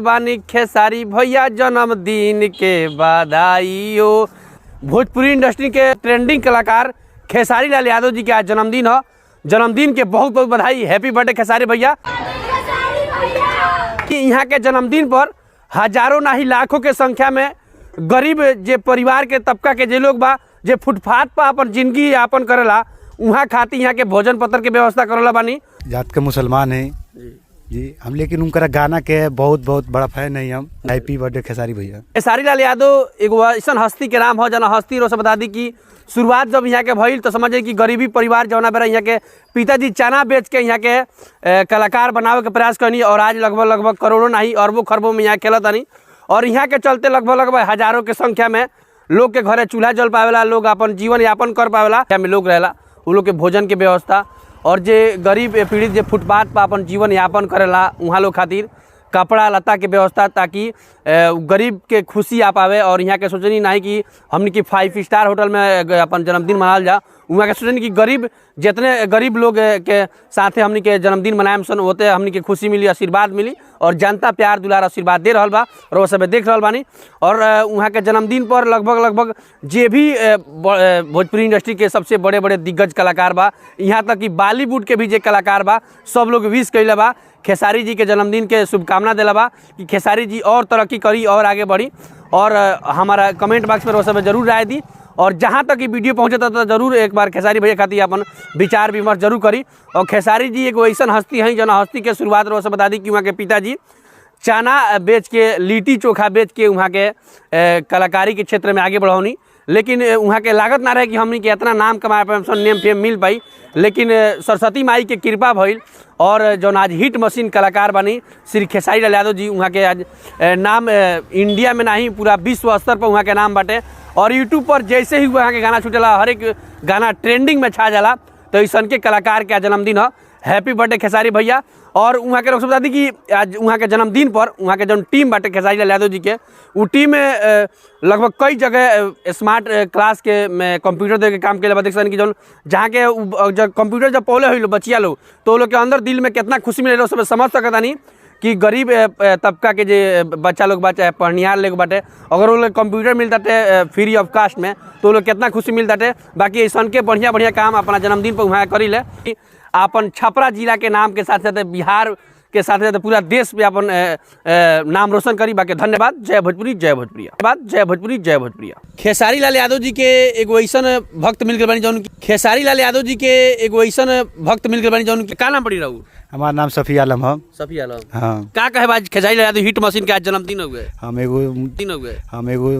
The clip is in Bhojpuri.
बानी खेसारी भैया जन्मदिन के बधाई हो। भोजपुरी इंडस्ट्री के ट्रेंडिंग कलाकार खेसारी लाल यादव जी के आज जन्मदिन है। जन्मदिन के बहुत बहुत बधाई, हैप्पी बर्थडे खेसारी भैया। कि यहाँ के जन्मदिन पर हजारों नाही लाखों के संख्या में गरीब जे परिवार के तबका के जे लोग बा, जे फुटपाथ पर अपन जिंदगी यापन करेला, उहाँ खातिर यहाँ के भोजन पत्र के व्यवस्था करेला बानी। जात के मुसलमान हैं जी हम, लेकिन उनका गाना के बहुत बहुत बड़ा फैन है हम। हैप्पी बर्थडे खेसारी भैया। खेसारी लाल यादव एगो ऐसा हस्ती के नाम हो जना हस्ती रो से बता दी कि शुरुआत जब यहाँ के भइल तो समझे कि गरीबी परिवार जौना बेरा यहाँ के पिताजी चना बेच के यहाँ के कलाकार बनावे के प्रयास करनी और आज लगभग लगभग करोड़ों नहीं अरबों खरबों में यहाँ खेलत तनी और यहाँ के चलते लगभग लगभग हजारों के संख्या में लोग के घरे चूल्हा जल पावेला, लोग अपन जीवन यापन कर पावेला। यहाँ में लोग रहेला उ लोग के भोजन के व्यवस्था और जे गरीब पीड़ित जे फुटपाथ पर अपन जीवन यापन करेला उहाँ लोग खातिर कपड़ा लत्ता के व्यवस्था, ताकि गरीब के खुशी आ पावे। और यहाँ के सोचनी नहीं कि हमनी के 5 स्टार होटल में अपन जन्मदिन मनावल जा, वहाँ के सोचनी कि गरीब जितने गरीब लोग के साथे हमनी के जन्मदिन मनाएम सन ओते हमनी के खुशी मिली, आशीर्वाद मिली और जनता प्यार दुलार आशीर्वाद दे रहल बा और वो सब देख रहल बानी। और वहाँ के जन्मदिन पर लगभग लगभग जे भी भोजपुरी इंडस्ट्री के सबसे बड़े बड़े दिग्गज कलाकार बा, यहाँ तक कि बॉलीवुड के भी जे कलाकार बा, सब लोग विश कैले बा, खेसारी जी के जन्मदिन के शुभकामना दिला बा कि खेसारी जी और तरक्की करी और आगे बढ़ी। और हमारा कमेंट बॉक्स में वो सब जरूर राय दी और जहाँ तक ये वीडियो पहुँचे तो जरूर एक बार खेसारी भैया खातिर अपन विचार विमर्श जरूर करी। और खेसारी जी एगो ऐसा हस्ती हैं जना हस्ती के शुरुआत वो सब बता दी कि वहाँ के पिताजी चना बेच के, लिट्टी चोखा बेच के वहाँ के कलाकारी के क्षेत्र में आगे बढ़ौनी, लेकिन वहाँ के लागत ना रहे कि हमनी के इतना नाम कमाए पाए, नेम फेम मिल पाई, लेकिन सरस्वती माई के कृपा भइल और जौन आज हिट मशीन कलाकार बनी श्री खेसारी लाल यादव जी, वहाँ के आज नाम इंडिया में नहीं पूरा विश्व स्तर पर वहाँ के नाम बाटे। और यूट्यूब पर जैसे ही वहाँ के गाना छूटेला हर एक गाना ट्रेंडिंग में छा जाला। तो ऐसन के कलाकार के आज जन्मदिन है, हैप्पी बर्थडे खेसारी भैया। और वहाँ के लोग बता दी कि आज वहाँ के जन्मदिन पर वहाँ के जौन टीम बाटे खेसारी लाल यादव जी के, उ टीम में लगभग कई जगह स्मार्ट क्लास के में कंप्यूटर दे के काम कैले बा। देख सकनी कि जौन जहाँ के जब कंप्यूटर जब पहले हुई बचिया लोग तो वो लोग के अंदर दिल में कितना खुशी मिले, सब समझ सकतानी कि गरीब तबका के जे बच्चा लोग बा चाहे पढ़निहार लोग बाटे, अगर वो लोग कंप्यूटर मिलता टे फ्री ऑफ कास्ट में तो वो लोग कितना खुशी मिलता टे। बाकी ऐसा के बढ़िया बढ़िया काम अपना जन्मदिन पर वहाँ करी ले, अपन छपरा जिला के नाम के साथ साथ बिहार के साथ साथ पूरा देश में अपन नाम रोशन करी। बाकी धन्यवाद, जय भोजपुरी, जय भोजपुरिया। धन्यवाद, जय भोजपुरी, जय भोजपुरिया। खेसारी लाल यादव जी के एगो ऐसा भक्त मिल गए बानी जौन खेसारी लाल यादव जी के एगो ऐसा भक्त मिल गए बानी जौन का नाम पड़ी रहू? हमारा नाम सफी आलम है। सफी आलम। हाँ। का कहे आज खेसारी लाल यादव हिट मशीन के आज जन्मदिन हो गए? हम एगो दिन हो गए। हम एगो